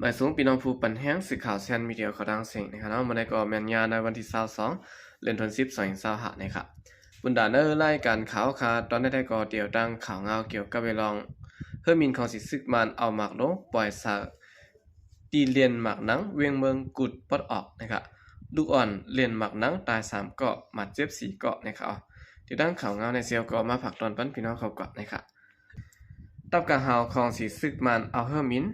ໝາຍສວງພີ່ນ້ອງຜູ້ປັນແຮງ ສື່ຂ່າວແຊນມີເດຍເຂົ້າທັງເສັງນະຄະເນາະ. ມື້ໃດກໍແມ່ນຍາມໃນວັນທີຊາວສອງ ເດືອນສິບ ສອງພັນຊາວຫ້ານະຄະ. ບັນດາໃນລາຍການຂ່າວຄະ ຕອນໃດໆກໍຕຽວຕັ້ງຂ່າວງາວກ່ຽວກັບເລື່ອງເຮີມິນຂອງສີຊຶກມານເອົາໝາກລົງປ່ອຍໃສ່ ທີ່ເລນໝາກໜັງ ວຽງເມືອງກຸດປອດອອກນະຄະ. ລູກອ່ອນເລນໝາກໜັງຕາຍສາມເກາະ ບາດເຈັບສີ່ເກາະນະຄະ. ຕິດຕາມຂ່າວງາວໃນເຊວກໍມາຝາກຕອນປັນພີ່ນ້ອງເຂົາກ່ອນນະຄະ. ຕັບກາງຫາວຂອງສີຊຶກມານເອົາເຮີມິນ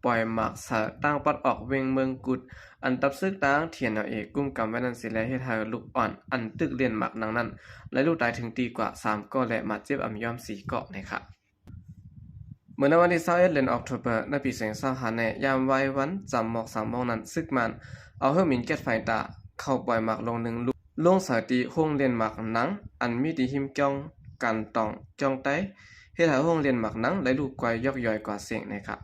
ປ່ອຍໝາກໃສ່ທາງປອດອອກວຽງເມືອງກຸດ ອັນຕັບຊຶກທາງ ທີເອັນແອລເອ ກຸມກຳໄວ້ນັ້ນເສຍແລ້ວ ເຮັດໃຫ້ລູກອ່ອນອັນຖືກເລນໝາກໜັງນັ້ນໄຫຼລູກຕາຍເຖິງທີ່ກວ່າສາມເກາະ ແລະ ບາດເຈັບອຳຍອມສີ່ເກາະນະຄະ. ເມື່ອໃນວັນທີຊາວເອັດ ເດືອນອອກໂທເບີ ໃນປີສອງພັນຊາວຫ້ານີ້ ຍາມໄວວັນ ສາມໂມງ ສາມໂມງນັ້ນ ຊຶກມານເອົາເຮີມິນແກັສໄຟຕາເຂົ້າປ່ອຍໝາກລົງໜຶ່ງລູກ ລົງໃສ່ທີ່ໂຮງລຽນໝາກໜັງ ອັນມີທີ່ຮິມກ່ອງການຕອງ ກ່ອງໃຕ້ ເຮັດໃຫ້ໂຮງລຽນໝາກໜັງໄຫຼລູກກວ່າ ຢອກຍ້ອຍກວ່າເສັງນະຄະ.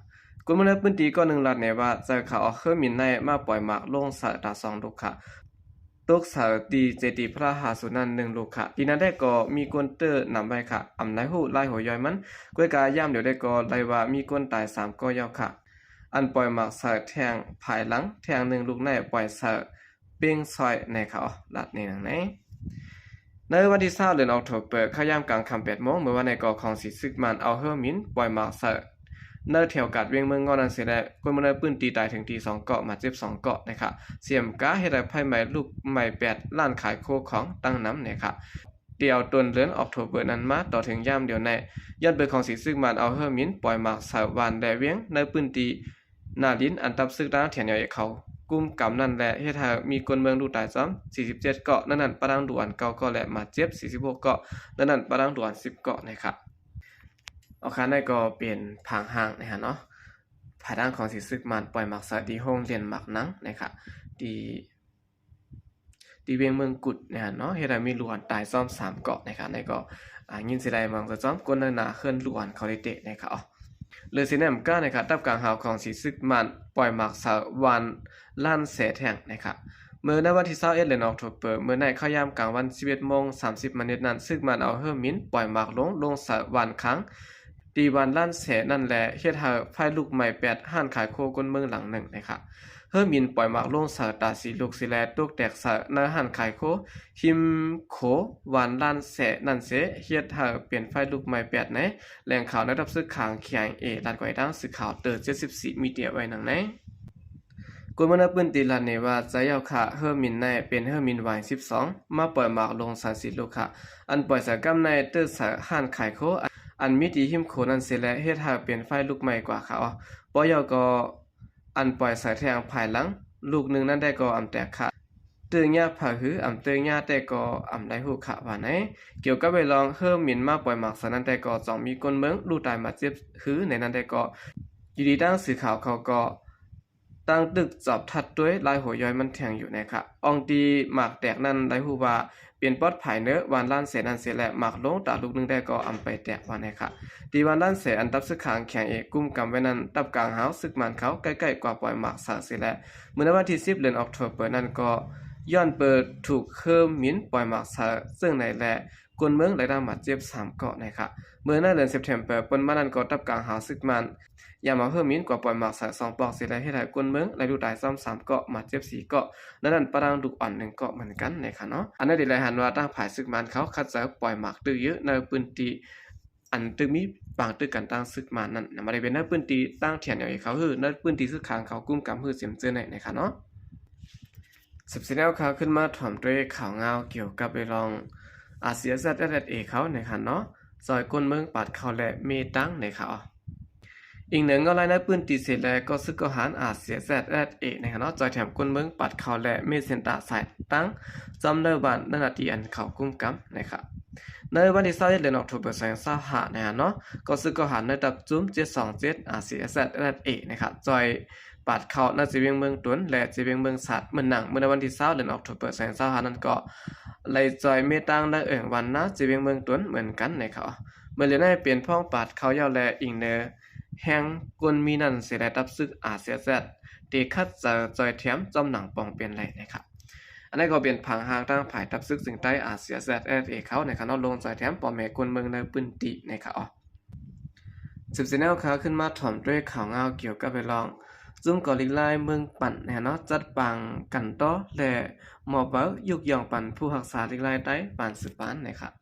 ຄົນເມືອງໃນພື້ນທີ່ກ່ອນໜຶ່ງລາດແນວ່າ ເຈົ້າຂາວເອົາເຮີມິນໃນມາປ່ອຍໝາກລົງໃສ່ຕາສອງລູກຄະ. ຕົກໃສ່ທີ່ເຈດີພະທາດຫ້າສູນນັ້ນໜຶ່ງລູກຄະ. ທີ່ນັ້ນແທ້ກໍມີຄົນເຕີນຳໄວ້ຄະ ອຳໄລຮູ້ລາຍຫົວຍ້ອຍມັນ. ກ້ວຍກາຍາມດຽວໄດ້ກໍໄດ້ວ່າມີຄົນຕາຍສາມເກາະແລ້ວຄະ. ອັນປ່ອຍໝາກໃສ່ແທ່ງພາຍຫຼັງ ແທ່ງໜຶ່ງລູກໃນປ່ອຍໃສ່ເປັງຊອຍໃນເຂົາລາດໃນໜັງໃນ. ໃນວັນທີຊາວ ເດືອນອອກໂທເບີ ຄະ ຍາມກາງຄ່ຳແປດໂມງ ເມື່ອວານໃນກໍຂອງສີຊຶກມານເອົາເຮີມິນປ່ອຍໝາກໃສ່ ໃນແຖວກາດວຽງເມືອງງໍນັ້ນເສຍແລ້ວ ຄົນເມືອງໃນພື້ນທີ່ຕາຍເຖິງທີ່ສອງເກາະ ບາດເຈັບສອງເກາະນະຄະ. ສຽມກາເຮັດໃຫ້ໄຟໄໝ້ລຸກໄໝ້ແປດຮ້ານຂາຍໂຄຂອງຕັ້ງນຳນະຄະ. ແຕ່ຕົ້ນເດືອນອອກໂທເບີນັ້ນມາຕໍ່ເຖິງຍາມດຽວໃນ ຍ້ອນເປີຂອງສີຊຶກມານເອົາເຮີມິນປ່ອຍໝາກໃສ່ວານແລະວຽງໃນພື້ນທີ່ນາລິນ ອັນຕັບຊຶກທາງ ທີເອັນແອລເອ ເຂົາກຸມກຳນັ້ນແຫຼະ ເຮັດໃຫ້ມີຄົນເມືອງລູກຕາຍຊ້ຳສີ່ສິບເຈັດເກາະ ໃນນັ້ນປະທັງລູກອ່ອນເກົ້າເກາະ ແລະ ບາດເຈັບສີ່ສິບຫົກເກາະ ໃນນັ້ນປະທັງລູກອ່ອນສິບເກາະນະຄະ. ເອົາຄະ ນັ້ນກໍເປັນພາງຮ່າງນະຄະເນາະ ພາຍຫຼັງຂອງສີຊຶກມານປ່ອຍໝາກໃສ່ທີ່ໂຮງລຽນໝາກໜັງນະຄະ ທີ່ ທີ່ວຽງເມືອງກຸດນະຄະເນາະ ເຮັດໃຫ້ມີລູກອ່ອນຕາຍຊ້ຳສາມເກາະນະຄະ. ໃນກໍ ອ່າ ຍິນເສຍດາຍມາງສະຈ້ອມ ຄົນໃນໜ້າເຮືອນລູກອ່ອນເຂົາໄດ້ເຕະນະຄະ. ເລີຍຊິແນມການະຄະ ຕັບກາງຫາວຂອງສີຊຶກມານປ່ອຍໝາກໃສ່ວານລ້ານແສແທ່ງນະຄະ. ເມື່ອໃນວັນທີຊາວເອັດ ເດືອນອອກໂທເບີ ເມື່ອໃນເຂົ້າຍາມກາງວັນສິບເອັດໂມງສາມສິບມານິດນັ້ນ ຊຶກມານເອົາເຮີມິນປ່ອຍໝາກລົງ ລົງໃສ່ວານຄ້າງ ທີ່ວານລ້ານແສນັ້ນແຫຼະ ເຮັດໃຫ້ໄຟລຸກໄໝ້ແປດຮ້ານຂາຍໂຄຄົນເມືອງຫຼັງໜຶ່ງນະຄະ. ເຮີມິນປ່ອຍໝາກລົງໃສ່ຕາສີ່ລູກເສຍແລ້ວ ຕົກແຕກໃສ່ໃນຮ້ານຂາຍໂຄ ຮິມໂຂວານລ້ານແສນັ້ນເສຍ ເຮັດໃຫ້ເປັນໄຟລຸກໄໝ້ແປດໃນ ແຫຼ່ງຂ່າວໃນທັບຊຶກຂາງ ເຄໄອເອ ລາດໄກວທາງ ສື່ຂ່າວເຕີເຈັດສິບສີ່ມີເດຍໄວ້ໜັງໃນ. ຄົນເມືອງໃນພື້ນທີ່ລາດແນວ່າ ໃຈເຈົ້າຂະ ເຮີມິນໃນເປັນເຮີມິນວາຍສິບສອງ ມາປ່ອຍໝາກລົງໃສ່ສີ່ລູກຄະ. ອັນປ່ອຍໃສ່ກຳໃນເຕີໃສ່ຮ້ານຂາຍໂຄ ອັນມີທີ່ຮິມໂຂງນັ້ນເສຍແລ້ວ ເຮັດໃຫ້ເປັນໄຟລຸກໄໝ້ກວ່າຄະ. ປ່ອຍເຈົ້າກໍ ອັນປ່ອຍໃສ່ແທ່ງພາຍຫຼັງລູກໜຶ່ງນັ້ນແຕ່ກໍອຳແຕກຄະ. ເຕີຍາຜາຫື ອຳເຕີຍາແຕ່ກໍອຳໄດ້ຮູ້ຄະວ່າໃນ. ກ່ຽວກັບເລື່ອງເຮີມິນມາປ່ອຍໝາກໃສ່ນັ້ນແຕ່ກໍ ຕ້ອງມີຄົນເມືອງລູກຕາຍບາດເຈັບຫືໃນນັ້ນແຕ່ກໍ ຢູ່ດີທາງສື່ຂ່າວເຂົາກໍ ຕັ້ງຕຶກຈອບທັດດ້ວຍລາຍຫົວຍ້ອຍມັນແທ່ງຢູ່ນະຄະ. ອ່ອງທີ່ໝາກແຕກນັ້ນໄດ້ຮູ້ວ່າເປັນປອດພາຍເນີວານລ້ານແສນັ້ນເສຍແລ້ວ ໝາກລົງຕາລູກໜຶ່ງແຕ່ກໍອຳໄປແຕກວ່ານະຄະ. ທີ່ວານລ້ານແສ ອັນຕັບຊຶກຂາງ ເຄໄອເອ ກຸມກຳໄວ້ນັ້ນ ຕັບກາງຫາວຊຶກມານເຂົາໃກ້ໆກວ່າປ່ອຍໝາກໃສ່ເສຍແລ້ວ. ເມື່ອໃນວັນທີສິບ ເດືອນອອກໂທເບີນັ້ນກໍ ຍ້ອນເປີຖືກເຮີມິນປ່ອຍໝາກໃສ່ເຊິ່ງໃນແລະ ຄົນເມືອງໄດ້ຮັບບາດເຈັບສາມເກາະນະຄະ. ເມື່ອໃນເດືອນເຊັບເທັມເບີ ປົນມານັ້ນກໍ ຕັບກາງຫາວຊຶກມານ ຍາມເອົາເຮີມິນກວ່າປ່ອຍໝາກໃສ່ສອງປອກເສຍແລ້ວ ເຮັດໃຫ້ຄົນເມືອງໄດ້ລູກຕາຍຊ້ຳສາມເກາະ ບາດເຈັບສີ່ເກາະ ໃນນັ້ນປະທັງລູກອ່ອນໜຶ່ງເກາະເໝືອນກັນນະຄະເນາະ. ອັນໃດທີ່ລາຍງານວ່າ ທາງຝ່າຍຊຶກມານເຂົາຂັດໃຈປ່ອຍໝາກຕຶກຍື້ໃນພື້ນທີ່ ອັນຕຶກມີປາງຕຶກກັນທາງຊຶກມານນັ້ນນະ ບໍ່ໄດ້ເປັນໃນພື້ນທີ່ທາງ ທີເອັນແອລເອ ເຂົາ ຫຼື ໃນພື້ນທີ່ຊຶກຂາງເຂົາກຸມກຳ ຫຼື ເຊັມເຈີໃນນະຄະເນາະ. ສິບສີ່ແນວຂ່າວ ຂຶ້ນມາຖອມດ້ວຍຂ່າວງາວກ່ຽວກັບເລື່ອງ ອາ ຊີ ເອັສ ເອັສ ເອັສ ເອັສ ເອ ເຂົານະຄະເນາະ ຊ່ອຍຄົນເມືອງປາດເຂົ້າ ແລະ ເມຕັງນະຄະ. ອີງເໜືອເງົາລາຍໃນພື້ນທີ່ເສຍແລ້ວ ກໍຊຶກກໍຫານ ອາ ຊີ ເອັສ ເອັສ ເອັສ ເອ ນະຄະເນາະ ຊ່ອຍແຖມຄົນເມືອງປາດເຂົ້າ ແລະ ເມເສັ້ນຕາສາຍຕັ້ງ ຈຳເນີບ້ານໃນໜ້າທີ່ອັນເຂົາກຸມກຳນະຄະ. ໃນວັນທີຊາວເອັດ ເດືອນອອກໂທເບີ ສອງພັນຊາວຫ້ານະຄະເນາະ ກໍຊຶກກໍຫານໃນຕັບຈຸ້ມເຈັດສອງເຈັດ ອາ ຊີ ເອັສ ເອັສ ເອັສ ເອັສ ເອັສ ເອ ນະຄະ ຊ່ອຍ ປາດເຂົ້າໃນເຈວຽງເມືອງຕົນ ແລະ ເຈວຽງເມືອງສາດ ເໝືອນໜັງ ເມື່ອໃນວັນທີຊາວ ເດືອນອອກໂທເບີ ສອງພັນຊາວຫ້ານັ້ນກໍ ໄລ່ຊ່ອຍເມຕັງໃນເອີ່ງວັນນາ ເຈວຽງເມືອງຕົນເໝືອນກັນນະຄະ. ເມື່ອເຫຼືອໃນເປັນພ້ອງປາດເຂົ້າແລ້ວ ແລະ ອີງເໜືອແຮງກົນມີນັ້ນເສຍແລ້ວ ຕັບຊຶກ ອາ ຊີ ເອັສ ເອັສ ເອັສ ເອ ໄດ້ຂັດໃຈຊ່ອຍແຖມ ຈອມໜັງປອງເປັນໄຫຼນະຄະ. ອັນນັ້ນກໍເປັນພາງຮ່າງທາງຝ່າຍຕັບຊຶກເຊີງໃຕ້ ອາ ຊີ ເອັສ ເອັສ ເອັສ ເອ ເຂົານະຄະເນາະ ລົງຊ່ອຍແຖມພໍ່ແມ່ຄົນເມືອງໃນພື້ນທີ່ນະຄະ. ສິບສີ່ແນວຂ່າວ ຂຶ້ນມາຖອມດ້ວຍຂ່າວງາວກ່ຽວກັບເລື່ອງ ຊຸມກໍ່ລິກລາຍເມືອງປັນນະເນາະ ຈັດປາງກັນຕໍ່ ແລະ ມອບໃບຍົກຍ້ອງປັນຜູ້ຮັກສາລິກລາຍໄຕ້ປານສືບປານນະຄັບ.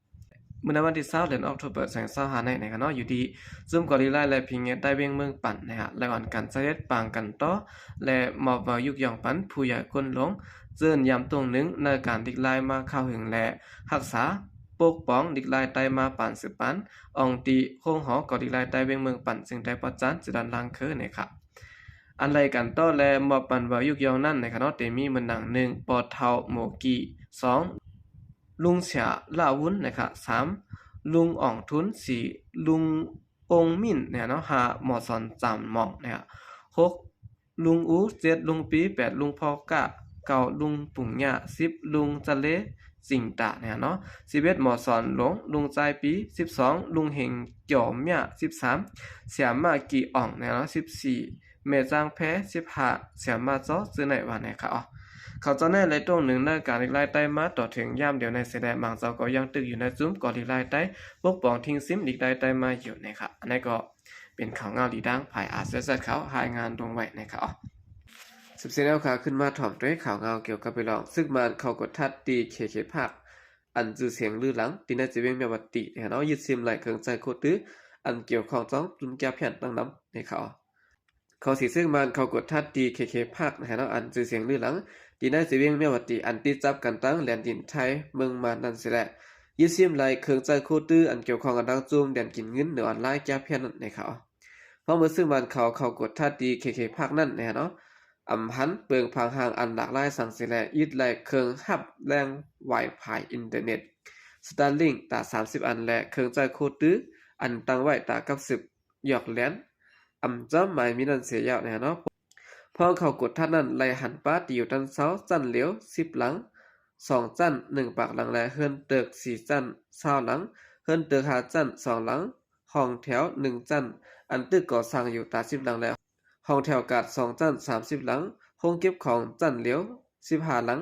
ມື້ໃນວັນທີຊາວ ເດືອນອອກໂທເບີ ສອງພັນຊາວຫ້ານີ້ນະຄັບເນາະ ຢູ່ທີ່ຊຸມກໍ່ລິກລາຍ ແລະ ພິງແຍໄຕ້ວຽງເມືອງປັນນະຄັບ ໄດ້ອອກການສະເດັດປາງກັນຕໍ່ ແລະ ມອບໃບຍຸກຍ້ອງປັນຜູ້ໃຫຍ່ກົ້ນຫຼວງ ເຈີນຢາມຕົງໜຶ່ງໃນການລິກລາຍມາຄາວຫຶງ ແລະ ຮັກສາປົກປ້ອງລິກລາຍໄຕ້ມາປານສືບປານ ອອງຕີໂຮງຫໍກໍ່ລິກລາຍໄຕ້ວຽງເມືອງປັນ ເຊິ່ງໄດ້ປະຈັນຈະດັນລາງເຄີນະຄັບ. ອັນໄລ່ກັນຕໍ່ ແລະ ມອບປັນໃບຍຸກຍ້ອງນັ້ນນະຄັບເນາະ ເຕມີເໝືອນດັ່ງ ໜຶ່ງ ປໍເຖົ້າໂມກີ່ ສອງ ລຸງເສຍລາວຸນນະຄັບ ສາມ ລຸງອອງທຸນ ສີ່ ລຸງອົງມິນນະເນາະ ຫ້າ ໝໍສອນຈາມມອງນະ ຫົກ ລຸງອູ ເຈັດ ລຸງປີ ແປດ ລຸງພໍ່ກະ ເກົ້າ ລຸງປຸງຍາ ສິບ ລຸງຈະເລຈິງຕານະເນາະ ສິບເອັດ ໝໍສອນຫຼວງ ລຸງຈາຍປີ ສິບສອງ ລຸງເຮັງຈອມຍາ ສິບສາມ ເສຍມາກີ່ອອງນະເນາະ ສິບສີ່ ແມ່ຈ້າງແພ ສິບຫ້າ ເສຍມາຈໍ ຈື່ໄດ້ວ່ານະຄັບ. ເຂົາເຈົ້ານັ້ນໄດ້ຕົງໜຶ່ງໃນການລິກລາຍໄຕ້ມາຕໍ່ເຖິງຍາມດຽວໃນເສຍແລະ ບາງເຈົ້າກໍຍັງຕຶກຢູ່ໃນຊຸມກໍ່ລິກລາຍໄຕ້ ປົກປ້ອງທິງຊິມລິກລາຍໄຕ້ມາຢູ່ນະຄັບ. ອັນນີ້ກໍເປັນຂ່າວງາວທີ່ທາງຝ່າຍ ອາເຊແຊັດ ເຂົາລາຍງານລົງໄວ້ນະຄັບ. ສືບເສຍແລ້ວ ຂ້າຂຶ້ນມາຖອມໂຕເອງຂ່າວງາວກ່ຽວກັບເລື່ອງ ສຶກມານເຂົ້າກວດທັດທີ່ເຄເຄພາກ ອັນຊື່ສຽງລືຫຼັງ ທີ່ໃນເຊວຽງແມ່ວາຕີນະເນາະ ຍຶດຊິມໄດ້ເຄື່ອງໃຊ້ໂຄດຕື້ ອັນກ່ຽວຂ້ອງຈອງຈຸນກຽພຽນຕັ້ງນຳນະຄັບ. ຂອງສີຊຶກມານເຂົ້າກວດທັດທີ່ເຄເຄພາກນະເນາະ ອັນຊື່ສຽງລືຫຼັງ ທີ່ໃນເຊວຽງແມ່ວາຕີ ອັນຕິດຈັບກັນຕັ້ງແລນດິນໄທເມືອງມານນັ້ນເສຍແລະ ຍຶດຊິມໄດ້ເຄື່ອງໃຊ້ໂຄດຕື້ ອັນກ່ຽວຂ້ອງກັນຕັ້ງຈຸນແລນກິນເງິນໃນອອນລາຍກຽພຽນນັ້ນນະຄັບ. ເພາະເມື່ອຊຶກມານເຂົາເຂົ້າກວດທັດທີ່ເຄເຄພາກນັ້ນນະເນາະ ອຳຫັນເປິງພາງຮ່າງອັນຫຼາກຫຼາຍສັງເສຍແລະ ຍຶດໄດ້ເຄື່ອງຮັບແລງວາຍຟາຍ ອິນເຕີເນັດ ສະຕາລິງ ຕາສາມສິບອັນ ແລະ ເຄື່ອງໃຊ້ໂຄດຕື້ ອັນຕັ້ງໄວ້ຕາກັບສືບ ຢອກແລນ ອຳຈອມໝາຍມີນັ້ນເສຍຍາວນະເນາະ. ພວກເຂົາກວດທັດນັ້ນໄດ້ຫັນປາທີ່ຢູ່ຕັນເຊົາຊັ້ນຫຼຽວສິບຫຼັງ ສອງຊັ້ນ ໜຶ່ງປາກຫຼັງ ແລະ ເຮືອນຕຶກສີ່ຊັ້ນ ຊາວຫຼັງ ເຮືອນຕຶກຫ້າຊັ້ນ ສອງຫຼັງ ຫ້ອງແຖວໜຶ່ງຊັ້ນ ອັນຕຶກກໍ່ສ້າງຢູ່ຕາສິບຫຼັງ ແລະ ຫ້ອງແຖວກາດສອງຊັ້ນ ສາມສິບຫຼັງ ໂຮງເກັບຂອງຊັ້ນຫຼຽວສິບຫ້າຫຼັງ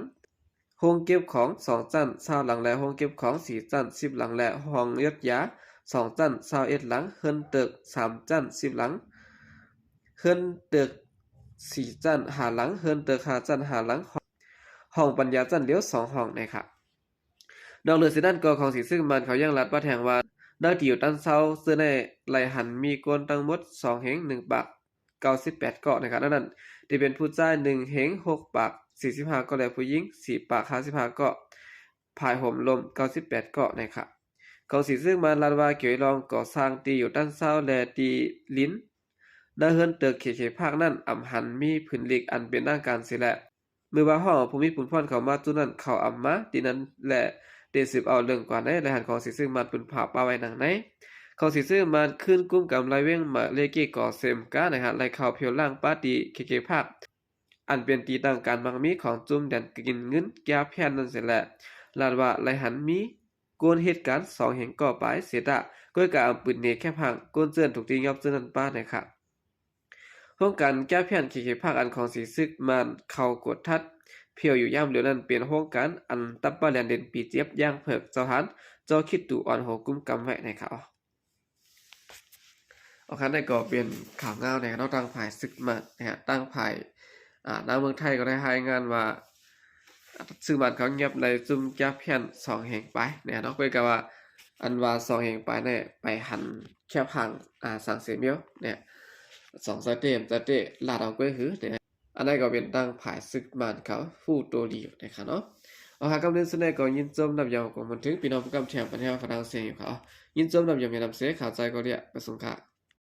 ໂຮງເກັບຂອງສອງຊັ້ນ ຊາວຫຼັງ ແລະ ໂຮງເກັບຂອງສີ່ຊັ້ນ ສິບຫຼັງ ແລະ ຫ້ອງຢົດຢາສອງຊັ້ນ ຊາວເອັດຫຼັງ ເຮືອນຕຶກສາມຊັ້ນ ສິບຫຼັງ ເຮືອນຕຶກສີ່ຊັ້ນ ຫ້າຫຼັງ ເຮືອນຕຶກຫ້າຊັ້ນ ຫ້າຫຼັງ ຫ້ອງປັນຍາຊັ້ນຫຼຽວສອງຫ້ອງນະຄັບ. ນອກເໜືອຈາກນັ້ນກໍຂອງສີຊຶກມານເຂົາຍັງລັດປະແທງວ່າ ໃນທີ່ຢູ່ຕັນເຊົາເຊິ່ງໄດ້ໄລ່ຫັນມີຄົນທັງໝົດສອງເຮງໜຶ່ງປາກ ເກົ້າສິບແປດເກາະນະຄັບ. ໃນນັ້ນທີ່ເປັນຜູ້ຊາຍໜຶ່ງເຮງຫົກປາກສີ່ສິບຫ້າເກາະ ແລະ ຜູ້ຍິງສີ່ປາກຫ້າສິບຫ້າເກາະ ພາຍໂຮມລົມເກົ້າສິບແປດເກາະນະຄັບ. ຂອງສີຊຶກມານລັດວ່າກ່ຽວກັບເລື່ອງກໍ່ສ້າງທີ່ຢູ່ຕັນເຊົາ ແລະ ທີ່ດິນໃນເຮືອນຕຶກເຄເຄພາກນັ້ນ ອຳຫັນມີຜືນລິກອັນເປັນທາງການເສຍແລະ ເມື່ອວ່າຫ້ອງຜູ້ມີຜົນຜ່ອນເຂົ້າມາຈຸດນັ້ນ ເຂົາອຳມາທີ່ນັ້ນ ແລະ ໄດ້ສືບເອົາເລື່ອງກວ່າໃນລາຍງານຂອງສີຊຶກມານ ປຶ້ມພາບປະໄວ້ດັ່ງໃນ. ຂອງສີຊຶກມານ ຄືນກຸມກຳລາຍວຽງມາເລເກກໍເຊັ່ນກັນນະຄັບ ໄດ້ເຂົ້າເຜວລ້າງປາຕີເຄເຄພາກ ອັນເປັນທີ່ຕັ້ງການມັກມີຂອງຈຸມແດນກິນເງິນກຽພຽນນັ້ນເສຍແລະ ລາດວ່າໄລ່ຫັນມີ ກວນເຫດການສອງເຮງກໍປາຍເສຍຕະ ກ້ອຍກະອຳປືນເນແຄບຫາງ ກວນເຊີນທຸກທີ່ຍອບເຊີນນັ້ນປານະຄັບ. ໂຮງການກຽພຽນເຄເຄພາກ ອັນຂອງສີຊຶກມານເຂົ້າກວດທັດເຜວຢູ່ຍາມດຽວນັ້ນ ເປັນໂຮງການອັນຕັບປະແລນເດັ່ນປີເຈັບ ຢ່າງເພິກ ເຈົ້າຫານ ຈໍຄິດຕູ ອອນໂຮກຸມກຳໄວ້ນະຄັບ. ໂອເຄ ນັ້ນກໍເປັນຂ່າວງາວນະເນາະ ທາງຝ່າຍຊຶກມານນະ ທາງຝ່າຍ ອາ ທາງເມືອງໄທກໍໄດ້ລາຍງານວ່າ ຊຶກມານເຂົາຍຽບໄດ້ຈຸມກຽພຽນສອງເຮງປາຍນະເນາະ ກໍຄືວ່າ ອັນວ່າສອງເຮງປາຍນີ້ໄປຫັນແຄບຫາງ ອາ ສັງເສມຽວນະ ສອງສະເຕມສະເຕ ລາດເອົາກ້ວຍຫືນະ. ອັນນັ້ນກໍເປັນທາງຝ່າຍຊຶກມານເຂົາຮູ້ໂຕດີນະຄັບເນາະ. ເອົາ ຫາກຳເນີນສຸດແນກໍຍິນຊົມນຳຢອງກອງມັນເຖິງ ພີ່ນ້ອງຜູ້ກຳແທງບັນແຮວຝຣັ່ງເສຍຢູ່ເຂົາ ຍິນຊົມນຳຢອງແມ່ນຳເສ ຂາວໃຈກໍເລຍ ປະສົງຄະ.